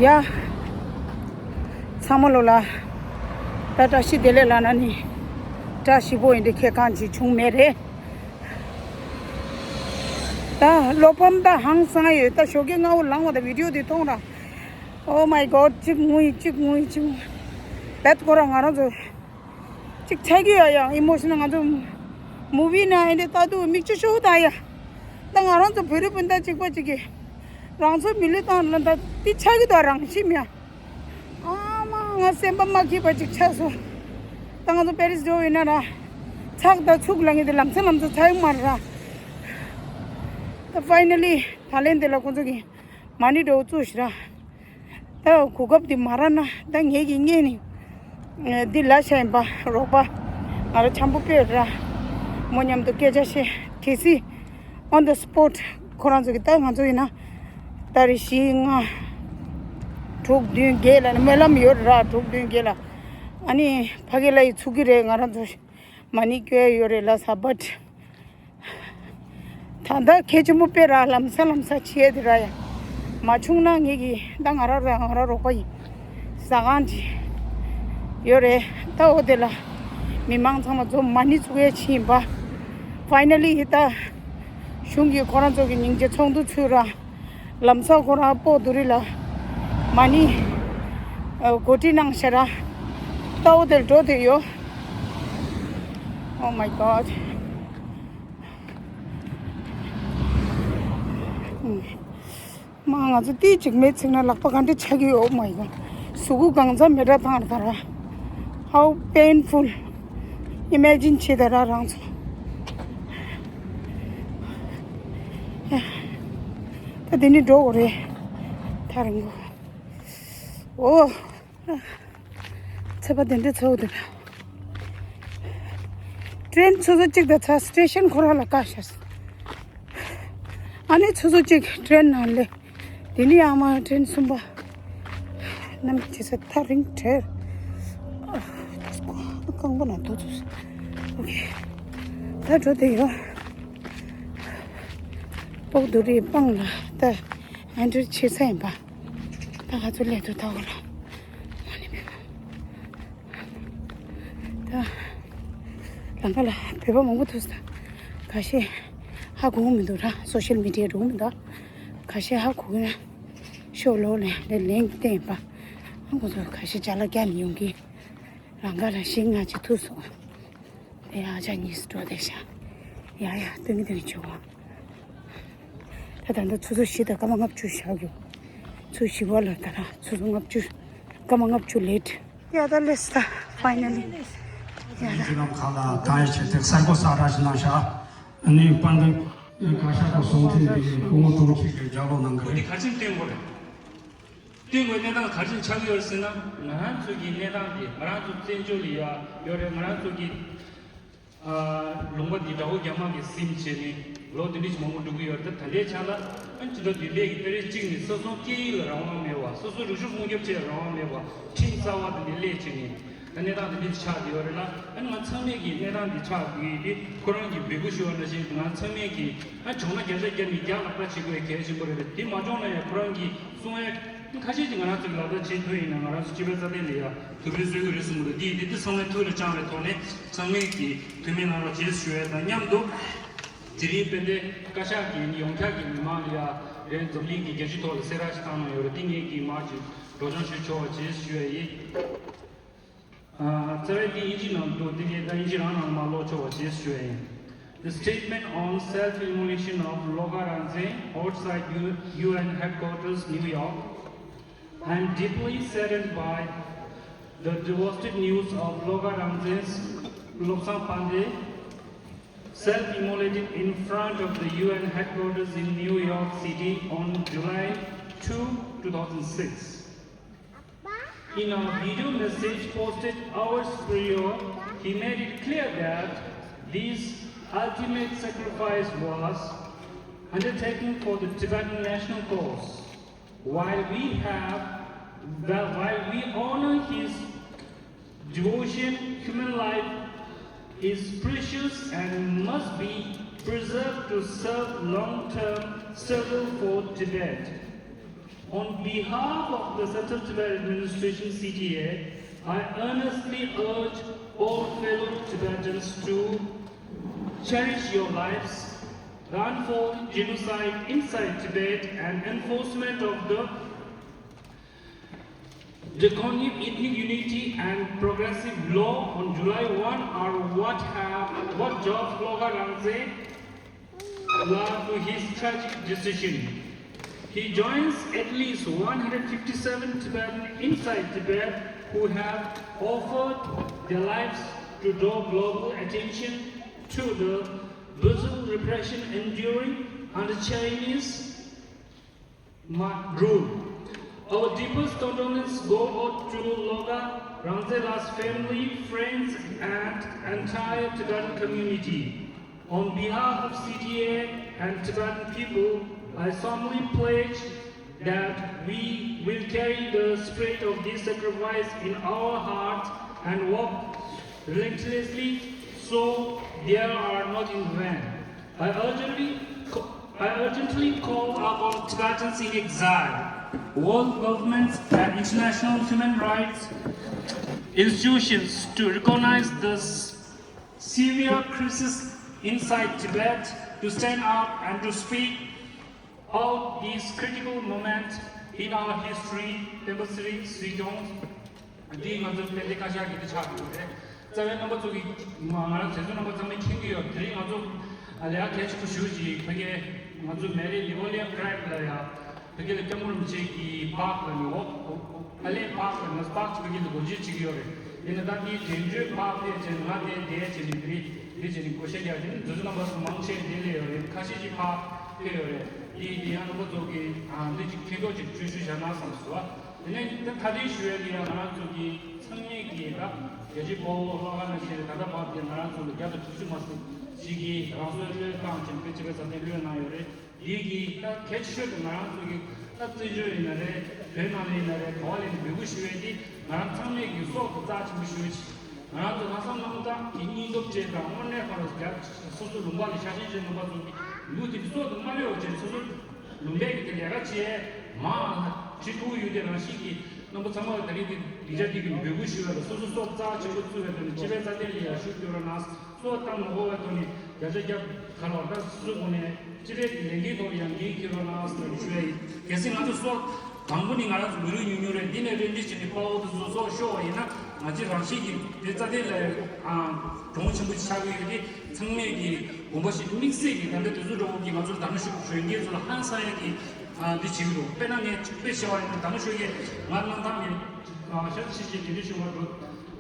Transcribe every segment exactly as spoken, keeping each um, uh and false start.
ཡ། ཚང་མ་ལོ་ལ། ད་བཀྲ་ཤིས་བདེ་ལེགས་ལབ་ན་ནི། བཀྲ་ཤིས་པོ་ཡིན་དེ་ཁྱད་གང་ཅིག་བྱུང་མེད་རེད། ད་བློ་ཕམ་ད་ཧང་སང་ཡོད། ད་ཞོགས་ཀས་སྔ་པོ་ལངས་པ་ད་བི་ཌི་ཡོ་དེ་མཐོང་ར། Oh my God, གཅིག་ངུ་ཡི་གཅིག་ངུ་ཡི་གཅིག་ངུ། བེད་ཁོ་རང་ང་རང་ཚོ། གཅིག་ཆགས་ཀྱི་ཡོད་ཡ། ཨི་མོ་ཤི་ནལ། ང་ཚོ་མུ་བི་ནང་ཨེ་འདྲ་ལྟ་དུས་མིག་ཆུ་ཤོར་ད་ཡ། ད་ང་རང་ཚོ་བོད་རིགས་སྤུན་ཟླ་གཅིག་པ་གཅིག་གིས་རང་ཚོ་མི་ལུས་བཏང་ལ་ད་འདི་ཆགས་ཀྱི་འདུག་རང་ཤི་མི་ཡ། ཨ་མ་ང་སེམས་པ་མ་སྐྱིད་པ་གཅིག་ཆགས་སོང་། ད་ང་ཚོ་པེ་རིས་འགྲོ་ཡིན་ན་ར། ཚགས་དང་ཚུགས་ལ་ངེས་དེ་ལམ་སང་ལམ་སང་ཚགས་ཡོང་མ་རེད་ར། ད་ཕའི་ནལ་ལི་ད་ལན་དེ་ལ་ཁོང་ཚོ་གིས་མ་ཎི་འདྲ་བོ་བཙུགས་ཤིག་ར། ད་གོ་སྐབས་འདི་མ་རག་ན་ད་ངེད་ཀྱི་གཉེན་ནི། འདི་ལ་ཤ་ཡིན་པ་རོགས་པ། ང་རང་འཆམ་པོ་དཔེ་ར། མོ་མཉམ་དུ་སྐད་ཆ་བཤད་གལ་སྲིད། On the spot ཁོ་རང་ཚོ་གི་ད་ང་ཚོ་ཡིན་ན། ད་རེ་བཞི་ལྔ། དྲུག་བདུན་བརྒྱད་ལ་ནི་སྨོན་ལམ་ཡོད་ར་དྲུག་བདུན་བརྒྱད་ལ། ཨ་ནི་ཕ་གི་ལ་ཡི་ཚུགས་ཀྱི་རེད་ང་རང་ཚོ། མ་ཎི་སྐྱོར་ཡོད་རེད་ལ་ས་བཊ། ད་ལྟ་གལ་ཆེན་པོ་དཔེ་ར་ལམ་སང་ལམ་སང་བྱེད་དེ་ར་ཡ། མ་བྱུང་ན་ངེད་ཀྱི་ད་ང་རང་ར་ང་རང་རོགས་པ་ཡིན། ཟ་ཁང་ཅི་ཡོད་རེད། ད་འོ་དེ་ལ་མི་མང་ཚང་མ་འཛོམས་མ་ཎི་ཚུགས་ཡས་ཕྱིན་པ། ཕའི་ནལ་ལི་ད་གཞུང་གི་ཁོ་རང་ཚོ་གི་སྙིང་རྗེ་ཚོགས་འདུ་ཚུགས་ར། ལམ་སང་ཁོ་རང་སྤོ་བོ་དྷ་རི་ལ་མ་ཎི་གོ་སྒྲིག་གནང་ཤག་ར། ད་འོ་དེར་འགྲོ་བསྡད་ཡོད། Oh my God. མ་ང་ཚོ་ཏི་ཅིག་མེད་ཚིག་ན་ལག་པ་ག་འདྲ་ཆགས་ཀྱི་ཡོད། Oh my God. གཟུགས་པོ་གང་ཚ་མེད་འདྲ་ཐང་ར་ད་ར། How painful. Imagine བྱེད་ད་ར་རང་ཚོ། ད་དེ་ནི་འགྲོ་དགོས་རེད། ཐག་རིང་པོ། འོ། ཚེས་པ་དེ་འདྲའི་ཚོགས་འདུག་ཊེན་སོ་སོ་གཅིག་དང་ཚ་སི་ཊེ་ཤན་ཁོ་རང་ལ་བཀག་ཤག་ཨ་ནི་སོ་སོ་གཅིག་ཊེན་ནང་སླེབས། དེ་ནི་ཡང་མ་ཊེན་གསུམ་པ། གནམ་གྱི་ས་ཐག་རིང་བྲལ། རྐང་པ་ན་དོ་ཚུགས། ཨོ་ཁེ། ད་འགྲོ་བསྡད་ཡོད། སྤོ་བོ་དྷ་རིའི་སྤང་ལ་ད་ཨེན་ཊི་རི་བྱེད་ས་ཡིན་པ། ད་ང་ཚོ་སླེབས་འདུག་ད་འོ་ར། ད་ལམ་ཁ་ལ་བོད་པ་མང་པོ་འདུག་ད་ཁ་ཤས་ཧ་གོ་གི་མི་འདུག་ར། སོ་ཤལ་མི་ཌི་ཡ་འགྲོ་གི་མི་འདུག་ཁ་ཤས་ཧ་གོ་གི་ན་ཤོག་ལོག་ལེན་ལེན་གི་བསྟན་པ། ཨ་ཁོ་ཚོ་ཁ་ཤས་ཅ་ལག་བརྒྱབ་ནས་ཡོང་གི། རང་ཁ་ལ་ཤིང་ང་ཅིག་ཐུག་སོང་། དེ་ཨ་ཅག་གཉིས་སུ་འགྲོ་བསྡད་ཤག་ཡ་ཡ་སྟོན་གི་སྟོན་གི་བྱུང་བ། ད་ད་ལྟ་ཆུ་ཚོད་བཞི་དང་སྐར་མ་ལྔ་བཅུ་ཞག་གི། ཆུ་བཞི་པ་ལ་ད་ལ་ཆུ་ཚོད་ལྔ་བཅུ། སྐར་མ་ལྔ་བཅུ་ལེཊ། ཡ་ད་ལེས་ད་ཕའི་ནལ་ལི། ཡ་ད། ཁྱེད་རང་ཁ་ལ་ད་ཡ་བྱས་ཏེ་གསར་འགོད་གསར་བསྒྲགས་ཤིག་གནང་ཤག་ཨ་ནི་དཔལ་ལྡན་བཀའ་ཤག་གི་གསུང་འཕྲིན་འདི་སྐུ་ངོ་དྲུང་ཆེ་གིས་ལྗགས་ཀློག་གནང་གི་རེད། འདི་ག་ཅིག་སྟོན་དགོས་རེད། སྟོན་དགོས་གནས་སྟངས་ག་ཅིག་ཆགས་ཀྱི་ཡོད་ཟེར་ན། ང་རང་ཚོ་གི་གནས་སྟངས་འདི་ང་རང་ཚོ་བཙན་བྱོལ་ལ་ཡ་ཡོད་རེད། ང་རང་ཚོ་གི་ཨ་ལུང་པ་འདི་དགྲ་བོ་རྒྱ་དམར་གྱིས་ཟིན་བྱས་ནས་ལོ་བདུན་ཕྲག་མང་པོ་འགྲོ་གི་ཡོད་རེད། ད་ད་ལྟའི་ཆ་ལ་ཨ་ནི་ཕྱི་ཟླ་བདུན་པའི་གི་ཏ་རིག་གཅིག་ནས་སོ་སོ་སྐད་ཡིག་ལ་རང་དབང་མེད་པ། སོ་སོ་རིག་གཞུང་སྲུང་སྐྱོབ་ཆེད་རང་དབང་མེད་པ། ཁྲིམས་གསར་བ་དེ་འདྲ་སླེབས་བྱས་ནས་ད་གནས་སྟངས་དེ་འདྲ་ཆགས་བསྡད་ཡོད་རེད་ལ། ཨ་ནི་ང་ཚང་མས་ཀྱིས་གནས་སྟངས་འདི་ཆགས་བསྡད་ཡོད་དུས་ཁོ་རང་གིས་འབོད་སྐུལ་ཞུ་བ་ནང་བཞིན་ང་ཚང་མས་ཀྱིས་ཨ་བྱུང་ན་བརྒྱ་ཆ་བརྒྱ་ནས་བརྒྱ་ལག་བསྟར་བྱེད་དགོས་གལ་ཆེན་པོ་རེད། དེ་མ་བྱུང་ན་ཡང་ཁོ་རང་གིས་གསུང་ཡ་ཁ་ཤས་ཀྱིས་ང་རང་ཚོ་གི་ལག་བསྟར་བྱེད་ཐུབ་ཡིན་ན་ང་རང་ཚོ་སྤྱི་པའི་རྩ་དོན་ལ་ཡ་ཐུགས་ཕན་གསོས་ཀྱི་རེད་གསུངས་འདུག་འདི་ཡིན་དུས་འདི་ཚང་མས་ཐུགས་ལ་བཅངས་པའི་ཐོག་ནས་ཚང་མས་ཀྱིས་ཐུགས་སྨོན་གནང་རོགས་བྱེད་ཞུ་ཡ་དང་མཉམ་དུ། དེ་རིང་དཔལ་ལྡན་བཀའ་ཤག་གིས་ཡོངས་ཁྱབ་ཀྱི་མི་མང་ལ་ཡ་རེད་འཛམ་གླིང་གི་རྒྱལ་སྤྱིའི་ཐོག་ལ་གསལ་བསྒྲགས་ཤིག་བཏང་གནང་ཡོད་རེད། འདི་ངེད་ཀྱིས་མར་ཅིག་སྒྲོག་སྦྱང་ཞུ་ཆོག་པ་བྱེད་ཞུ་ཡ་ཡིན། ཨ་རྩ་བའི་འདི་དབྱིན་ཇི་ནང་དུ་འདི་ངས་ད་དབྱིན་ཇི་རང་ནང་མ་ཀློག་ཆོག་པ་བྱེད་ཞུ་ཡ་ཡིན། The statement on self-immolation of Loka Rangzen outside U- UN headquarters, New York. I am deeply saddened by the devastating news of Loka Rangzen's, Lobsang Pandey, self-immolated in front of the U N headquarters in New York City on July two, two thousand six. In a video message posted hours prior, he made it clear that this ultimate sacrifice was undertaken for the Tibetan national cause. While we have, well, while we honor his devotion, human life is precious and must be preserved to serve long-term struggle for Tibet. On behalf of the Central Tibet Administration, C T A, I earnestly urge all fellow Tibetans to cherish your lives. Gun for genocide inside Tibet and enforcement of the draconian ethnic unity and progressive law on July first are what have what drove Lhoka Rangtse Lal to his tragic decision. He joins at least one hundred fifty-seven Tibetans inside Tibet who have offered their lives to draw global attention to the brutal repression enduring under Chinese ma- rule. Our deepest condolences go out to Lhoka Rangtse Lal's family, friends, and entire Tibetan community. On behalf of C T A and Tibetan people, I solemnly pledge that we will carry the spirit of this sacrifice in our hearts and work relentlessly so they are not in vain. I urgently, I urgently call upon Tibetans in exile, world governments, and international human rights institutions to recognize this severe crisis inside Tibet, to stand up and to speak out this critical moment in our history. Democracy, freedom, འདི་ང་ཚོ་དཔེ་དེབ་བཀའ་ཤག་གི་དེ་ཆགས་ཡོད་རེད། རྩ་བའི་རྣམ་པ་ཚོ་གི་ང་ང་རང་དེ་ཚོ་རྣམ་པ་ཚང་མས་མཁྱེན་གྱི་ཡོད། དེ་རིང་ང་ཚོ་ལས་ཀ་གལ་ཆེན་པོ་ཞེ་པོ་ཅིག་ཕ་གིའི་ང་ཚོ་མེ་རི་ལི་ཝོ་ལི་ཡམ་ཀྲེག་ལ་ཡ་ཕ་གི་ལ་སྐྱབས་མགོན་རིན་པོ་ཆེ་གི་པཱརྐ་ལ་ནི་ཨོ་ཨ་ལེ་པཱརྐ་ལ་ནི་པཱརྐ་ཕ་གི་ལ་སྒོ་འབྱེད་བྱེད་ཀྱི་ཡོད་རེད། ཡིན་ན་ད་འདི་དེ་འདྲའི་པཱརྐ་ཕེབས་བྱས་ང་དེ་བསྡད་བྱས་ནས་འདི་འདི་བྱས་ནས་སྒོ་ཕྱེ་རྒྱག་དེ་ནི་འཛུལ་ཚོད་རྣམ་པ་ཚོ་མང་ཆེ་འདི་སླེབས་ཡོད་རེད། ཁ་ཤས་ཀྱིས་པཱརྐ་ཕེབས་ཡོད་རེད། འདི་འདི་ཡང་རྣམ་པ་ཚོ་གི་ཨ་འདི་ཅིག་མཁྱེན་རྟོགས་ཅིག་ཆོས་ཞུ་བྱ་ན་བསམ་སོང་། དེ་ནས་ད་ད་ལྟའི་ཞུ་ཡས་འདི་ཡང་ང་རང་ཚོ་གི་ཚང་མས་ཀྱི་ད་རྒྱལ་སྤྱིའི་དཔའ་བོ་ལྷོ་ཁ་ནང་བཞིན་ད་ལྟ་བར་དུ་ང་རང་ཚོ་ལ་བརྒྱ་དང་དྲུག་ཅུ་མ་ཟིན་ཞིག་གིས་རང་སྲོག་བློས་བཏང་བྱས་དཔེ་ཆ་དཔེ་ཚ་དེ་བློས་གནང་ཡོད་རེད། འདི་གི་ད་གལ་ཆེ་ཤོས་དེ་ང་རང་ཚོ་གི་ད་བཙན་བྱོལ་ཡིན་ན་རེད། བོད་ནང་ལ་ཡིན་ན་རེད། ག་བ་ལ་ཡིན་ན་འབོད་སྐུལ་ཞུ་ཡས་འདི་ང་རང་ཚང་མས་ཀྱི་སྲོག་དེ་རྩ་ཆེན་པོ་ཞུ་ཡས། ང་རང་ཚོ་ལྷག་བསམ་རྣམ་དག་གི་སྙིང་སྟོབས་བཅས་དང་དངོས་གནས་ཁོ་རང་རྒྱ་སོ་སོ་ལུང་པ་ལ་ཤ་ཞེན་བྱེད་རྣམ་པ་ཚོ་གི་ལུགས་དེ་གི་སྲོག་དེ་མ་བློས་བ་བྱས་སོ་སོ་ལུང་པའི་གི་དེ་ལས་ཀ་བྱས་མ་ཁྲི་ཐུག་ཡོད་དེ་རང་བཞིན་གྱི་རྣམ་པ་ཚང་མ་ལ་ད་རིང་གི་སྡིངས་ཆ་འདི་གི་འབོད་སྐུལ་ཞུ་བ་ལ་སོ་སོ་སྲོག་རྩ་ཆེན་པོ་བཙུགས་པའི་ཐོག་ནས་སྤྱི་པའི་རྩ་དོན་ལ་ཡར་ཞུགས་སྐྱོན་རོགས་གནང་། སྲོག་བཏང་མ་དགོས་པའི་ཐོག་ནས་བརྒྱ་ཆ་བརྒྱ་ག་ལ་བ་ད་སོ་སོའི་ངོས་ནས་སྤྱི་པའི་ལས་འགན་ཐོག་ཡང་འགན་འཁྱེར་རོགས་གནང་ཟེར་ཞུ་ཡ་ཡིན། གལ་སྲིད་ང་ཚོ་སྲོག་དང་པོ་ནི་ང་རང་ཚོ་མི་རུ་ཉུང་ཉུང་རེད། འདི་ནས་རེ་འདྲི་བྱས་ནས་དཔའ་བོ་དེ་ཚོ་སྲོག་ཤོར་བ་ཡིན་ན་ང་ཚོས་རང་བཞིན་གྱིས་དེ་རྩ་དེ་ལ་གྱོང་ཆེན་པོ་ཆགས་ཀྱི་ཡོད་དེ། ཚང་མས་ཀྱི་དགོངས་པ་བཞེས་དམིགས་བསལ་གྱིས་ད་ལྟ་དེ་ཚོ་འགྲོ་བ་གི་ང་ཚོར་ད་ནང་ཞུགས་གཞོན་སྐྱེས་ཚོ་ལ་ཧང་སང་ཡ་གི་འདི་བྱེད་ཀྱི་འདུག་དཔེར་ན་ངས་དཔེ་བཤད་པ་ཡིན་ན་ད་ནང་ཞུགས་ཀྱི་ང་གནང་སྟངས་ནི་ཤ་ཚ་ཤེས་བྱས་དེ་འདྲ་ཞུ་བ་འགྲོ་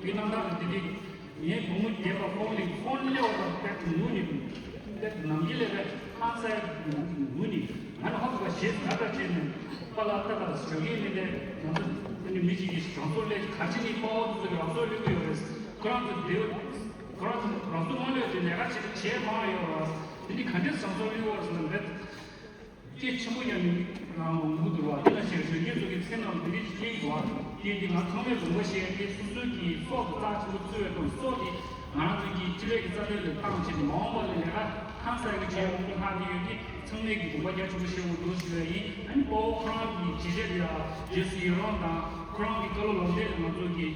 དེ་གནང་སྟངས་ནི་དེ་འདྲ། ངའི་བུ་མོ་རྒྱས་པ་ཁོང་ལ་ཁོང་སླེབས་པ་དང་དཔེ་ངུ་ནས་དཔེ་ནམ་གྱི་ལས་པའི་ཧང་སང་ངུ་ནས་ང་ལ་ཧོབ་ཀ་ཞེས་ང་འདྲ་བྱས་ནས་པ་ལགས་ལྟ་ག་ཞོགས་ཀས་མི་ལས་ང་ཚོ་ཨ་ནི་མི་གཅིག་གིས་རང་སྲོག་བློས་ག་ཅི་ནས་དཔའ་བོ་ཚོ་རང་སྲོག་བློས་ཀྱི་ཡོད་རེད། ཁོ་རང་ཚོ་བདེ་ཁོ་རང་ཚོ་རང་སྲོག་མ་བློས་ཏེ་ལས་ཀ་བྱེད་བྱེད་མ་ཡོད་རེད། དེ་ནི་ག་འདྲས་རང་སྲོག་བློས་ཡོད་རེད་ཟེར་ན་འདྲ། སྐད་ཆེན་པོ་ཡང་ནི་ངུ་འདུག་བ། དེ་ལ་ཞེས་གཞོན་སྐྱེས་ཚོ་གི་སེམས་ནང་འདི་རིགས་སྐྱེ་ཡི་འདུག་བ། དེ་འདི་ང་ཚང་མས་དགོངས་པ་བཞེས་ཏེ་སོ་སོའི་གི་སྲོག་གི་རྩ་ཆེན་པོ་བརྩི་བའི་ཐོག་སྲོག་འདི་ང་རང་ཚོའི་གི་སྤྱི་པའི་གི་རྩ་དོན་ལ་བཏང་བྱས་ནས་མ་འོངས་པ་ལ་ལས་ཀ་ཧང་སང་གི་བྱས་འོང་གི་ལྷག་གི་ཡོད་དེ་ཚང་མས་གི་དགོངས་པ་རྒྱ་ཆེན་པོ་བཞེས་འོང་འདུག་ཞུ་བ་ཡིན། ཨ་ནི་དཔའ་བོ་ཁོ་རང་གི་བྱས་རྗེས་ལ་རྗེས་སུ་ཡི་རང་དང་ཁོ་རང་གི་བཀའ་སློབ་ལམ་སྟོན་ལ་ང་ཚོ་གི་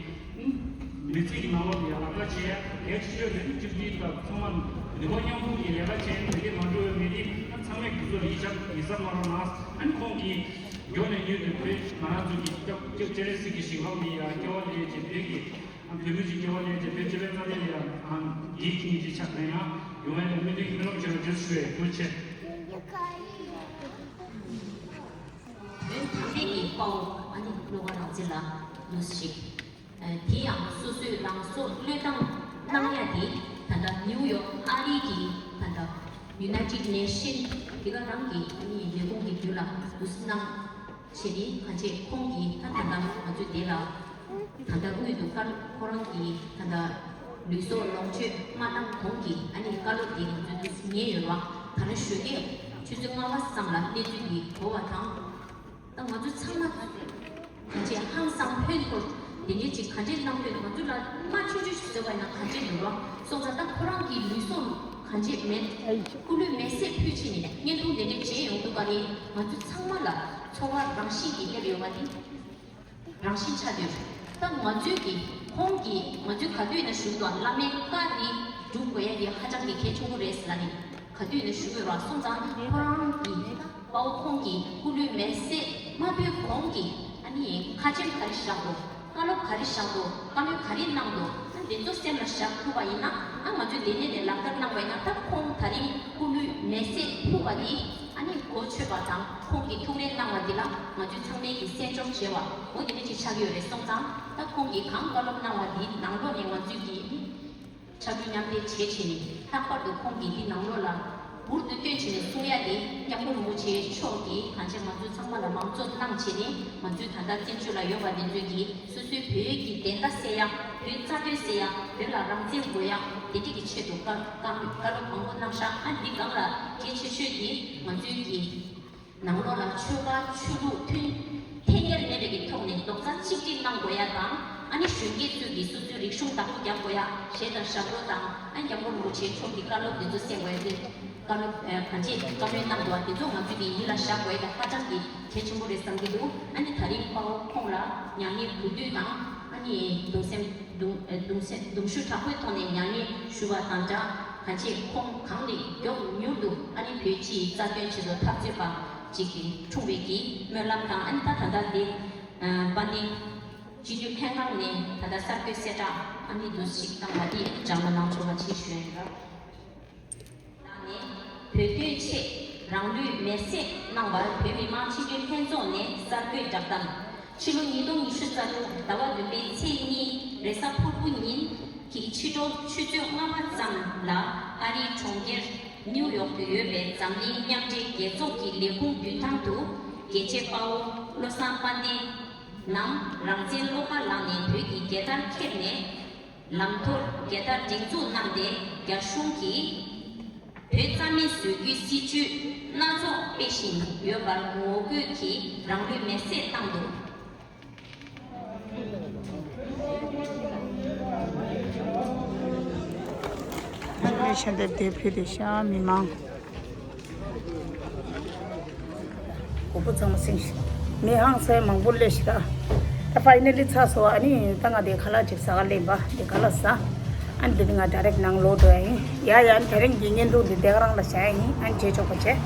མི་ཚེ་གི་ནང་ལོགས་ལ་ཡང་ལག་བསྟར་བྱས་ཡ་གལ་ཆེ་ཤོས་དེ་ནི་གཅིག་སྒྲིལ་དང་ཚང་མ་ནུས་པ་མཉམ་སྤུངས་ཀྱིས་ལས་ཀ་བྱས་ནས་མི་སྡེ་མ་འགྲོ་བའི་མི་སྡེ་ཨ་ཚང་མས་དགེ་ཚོགས་ལ་ཡིད་ཆ་ཡིད་གཟབ་གནང་རོགས་གནང་། ཨ་ནི་ཁོང་གིས་མགྱོགས་ནས་མྱུར་དུ་བོད་ང་རང་ཚོ་གི་སྐྱབས་སྐྱབས་སྤྱན་རས་གཟིགས་ཀྱི་ཞིང་ཁམས་ལ་ཡང་སྐྱེ་བ་ལེན་བྱས་བོད་ཀྱི་ཨ་བོད་མི་ཚོའི་སྐྱེ་བ་ལེན་བྱས་བོད་སྤྱི་པའི་རྩ་དོན་ལ་ཡང་ཨ་འགན་འཁྱེར་མཁན་ཅིག་ཆགས་པ་ཡིན་ན་ཡོང་ཡ་ལ་སྨོན་འདུན་སྨོན་ལམ་བྱེད་རོགས་བྱེད་ཞུ་བའི་ཐུགས་རྗེ་ཆེ། བོད་དམ་པའི་གི་དཔའ་བོ་ཨ་ནི་བློ་དགའ་རང་བཙན་ལགས་ལོ་ཞིག་དེ་ཡང་སོ་སོས་རང་སྲོག་བློས་བཏང་གནང་ཡ་དེ་ད་ལྟ་ནིའུ་ཡོག་ཨ་རི་གི་ད་ལྟ་United Nation དེ་ག་རང་གི་ཨ་ནི་ལས་ཁུངས་ཀྱི་མདུན་ལ་འདུག་སེ་གནང་བྱས་ཏེ་ཁ་ཆེ་ཁོང་གིས་ད་ད་ལྟ་ང་ཚོའི་དེ་ལ་ད་ལྟ་དངུལ་དུ་ཁར་ཁོ་རང་གིས་ད་ལྟ་ལུས་སྲོག་ལོངས་སྤྱོད་མ་བཏང་གོང་གི་ཨ་ནི་བཀའ་སློབ་དེ་ང་ཚོའི་འདུག་སེ་ཉན་ཡོད་རེད་བ། ད་ལྟ་ཞོགས་ཀས་ཆུ་ཚོད་ལྔ་པ་ཙམ་ལ་གནས་ཚུལ་འདི་གོ་བ་དང་། ད་ང་ཚོ་ཚང་མ་ག་འདྲས་ཧང་སང་ཕོན་ཐོགས་དེ་འདྲས་ཅིག་ག་འདྲས་གནང་ཐོན་ང་ཚོ་ལ་མ་ཆུང་ཆུང་ཞིག་བཟོས་པ་ཡིན་ན་ག་འདྲས་འདུག་རོགས་སོང་ཙང་ད་ཁོ་རང་གི་ལུས་སྲོག་ག་འདྲས་མེད་སྐུ་ལུས་མེ་སྲེག་ཕུལ་ཕྱིན་ནས་བརྙན་ཐུང་དེ་འདྲས་མཇལ་ཡོང་འདུག་ག་རེད། ང་ཚོ་ཚང་མ་ལ་ འཚོ་བ་རང་བཞིན་གྱིས་སླེབས་ཡོད་པ་དེ་རང་བཞིན་ཆགས་ཡོད། ད་ང་ཚོའི་གི་ཁོང་གིས་ང་ཚོའི་ག་དུས་ན་བཞུགས་དང་བླ་མའི་བཀའ་དེ་སྒྲུབ་དགོས་ཡ་དེ་ཧ་ཅང་གི་གལ་ཆེན་པོ་རེད་ཟེར་ནས་ག་དུས་ན་བཞུགས་ཡོད་ར་སོང་ཙང་ཁོ་རང་གི་དཔའ་བོ་ཁོང་གི་སྐུ་ལུས་མེ་བསྲེགས་མ་ཕུལ་གོང་གི་ཨ་ནི་ཁ་ཆེམས་ག་རེ་བཞག་འདུག་བཀའ་སློབ་ག་རེ་བཞག་འདུག་བཀའ་མོལ་ག་རེ་གནང་འདུག་ཨ་འདི་ཚོ་སེམས་ལ་བཞག་ཐུབ་པ་ཡིན་ན་ཨ་ང་ཚོས་འདི་ནས་ནས་ལག་བསྟར་གནང་བ་ཡིན་ན་ད་ཁོང་ད་རིང་སྐུ་ལུས་མེ་བསྲེགས་ཕུལ་བ་འདི་ཨ་ནི་གོ་ཆོད་པ་དང་ཁོང་གིས་ཐུགས་རེ་གནང་བ་འདི་ལ་ང་ཚོས་ཚང་མས་ཀྱི་སེམས་ཆུང་བྱས་པ་འོ་འདི་འདྲ་ཅིག་ཆགས་ཀྱི་ཡོད་རེད་སོང་ཙང་ད་ཁོང་གིས་གང་བཀའ་སློབ་གནང་བ་འདི་ནང་ལོགས་ནས་ང་ཚོས་ཀྱི་ཕྱག་རྒྱུ་མཉམ་འདེགས་བྱེད་བྱས་ནས་ལྷག་པར་དུ་ཁོང་གིས་འདི་ནང་ལོགས་ལ་འུར་དུ་བཏོན་བྱས་ནས་གསུང་ཡ་དེ་སྐྱབས་མགོན་རིན་པོ་ཆེ་མཆོག་གིས་གང་ཅི་ང་ཚོ་ཚང་མ་ལ་མང་གཙོ་གནང་བྱས་ནས་ང་ཚོའི་ད་ལྟ་བཙན་བྱོལ་ལ་ཡོད་པ་འདི་ཚོས་ཀྱིས་སོ་སོའི་བོད་ཀྱི་བདེན་མཐའ་གསལ་ཡ་བོད་རྩ་དོན་གསལ་ཡ་བོད་ལ་རང་བཙན་དགོས་ཡ་དེ་འདྲ་གི་ཆེད་དུ་བཀའ་བཀའ་བཀའ་སློབ་མང་པོ་གནང་ཤག་ཨ་འདི་སྒང་ལ་གལ་ཆེ་ཤོས་དེ་ང་ཚོའི་ཀྱི་ནང་ལོགས་ལ་ཆོལ་ཁ་ཆོས་ལུགས་མཐུན་འཐེན་འཁྱེར་མེད་པའི་གི་ཐོག་ནས་རྡོག་རྩ་གཅིག་སྒྲིལ་གནང་དགོས་ཡ་དང་ཨ་ནི་གཞོན་སྐྱེས་ཚོས་ཀྱི་སོ་སོའི་རིག་གཞུང་བདག་པོ་རྒྱག་དགོས་ཡ་ཞེས་དང་ཞབས་བྲོ་དང་ཨ་ནི་སྐྱབས་མགོན་རིན་པོ་ཆེ་མཆོག་གི་བཀའ་སློབ་འདི་ཚོ་གསན་དགོས་ཡ་དེ་བཀའ་སློབ་ཨ་གང་ཅི་བཀའ་མོལ་གནང་དགོས་པ་དེ་ཚོ་ང་ཚོས་ཀྱི་ཡིད་ལ་བཞག་དགོས་ཡ་དེ་ཧ་ཅང་གི་གལ་ཆེན་པོ་རེད་བསམ་གྱི་འདུག་ཨ་ནི་ད་རིང་དཔའ་བོ་ཁོང་ལ་མྱ་ངན་གུས་འདུད་དང་ཨ་ནི་གདུང་སེམས་གདུང་ཨ་གདུང་སེམས་གདུང་ཤུགས་དྲག་པོའི་ཐོག་ནས་མྱ་ངན་ཞུ་བ་དང་སྦྲགས་གང་ཅི་ཁོང་གང་ལས་མགྱོགས་མྱུར་དུ་ཨ་ནི་བོད་སྤྱིའི་རྩ་དོན་ཆེད་དུ་འཐབ་རྩོད་པ་ཅིག་གིས་འཁྲུངས་པའི་གི་སྨོན་ལམ་དང་ཨ་ནི་ད་ད་ལྟ་འདི་དཔལ་ལྡན་སྤྱི་འཐུས་ལྷན་ཁང་ནས་ད་ལྟ་གསར་འགོད་གསལ་བསྒྲགས་ཨ་ནི་འདུ་ཞིག་བཏང་བ་འདི་སྦྱང་བ་གནང་ཆོག་པ་ཅིག་ཞུ་ཡ་ཡིན་ལ། ནས་བོད་དོན་ཆེད་རང་ལུས་མེར་སྲེག་གནང་བར་བོད་མི་མང་སྤྱི་འཐུས་ལྷན་ཚོགས་ནས་གསར་འགོད་བསྒྲགས་གཏམ། ཕྱི་ལོ་ཉིས་སྟོང་ཉི་ཤུ་རྩ་དྲུག་ཟླ་བ་བདུན་པའི་ཚེས་གཉིས་རེས་གཟའ་ཕུར་བུ་ཉིན་གྱི་ཕྱི་དྲོ་ཆུ་ཚོད་ལྔ་པ་ཙམ་ལ་ཨ་རིའི་གྲོང་ཁྱེར་ནིའུ་ཡོག་ཏུ་ཡོད་པའི་འཛམ་གླིང་མཉམ་འབྲེལ་རྒྱལ་ཚོགས་ཀྱི་ལས་ཁུངས་མདུན་ཐང་དུ་རྒྱལ་གཅེས་དཔའ་བོ་བློ་བཟང་དཔལ་ལྡན་ནམ་རང་བཙན་བློ་དགའ་ལགས་ནས་བོད་ཀྱི་རྒྱལ་དར་འཁྱེར་ནས། ལམ་ཐོར་རྒྱལ་དར་སྒྲེང་འཛུགས་གནང་སྟེ་རྒྱ་གཞུང་གིས་བོད་རྩ་མེད་བཟོ་རྒྱུའི་སྲིད་བྱུས་སྣ་ཚོགས་སྤེལ་བཞིན་ཡོད་པར་ངོ་རྒོལ་གྱིས་རང་ལུས་མེར་སྲེག་བཏང་འདུག་ཕྱག་འདེབས་དེ་ཕུལ་ཏེ་ཤ་མི་མང་། གོ་བོ་ཚང་མ་སེང་ཤིག་མི་ཧང་སང་མང་པོ་སླེབས་ཤག་ད་ཕའི་ནལ་ལི་ཚར་སོང་། ཨ་ནི་ད་ང་དེ་ཁ་ལག་ཅིག་ཟ་ག་སླེབས་པ་དེ་ཁ་ལག་ཟ། ཨ་ནི་དེ་ནི་ང་ཌའི་རེག་ནང་ལོག་འགྲོ་ཡ་ཡིན། ཡ་ཡ་ཨ་ནི་དེ་རིང་གི་བརྙན་ཐུང་འདི་དེ་ག་རང་ལ་བྱ་ཡ་ཡིན། ཨ་ནི་བརྗེད་ཆོག་པ་བྱས།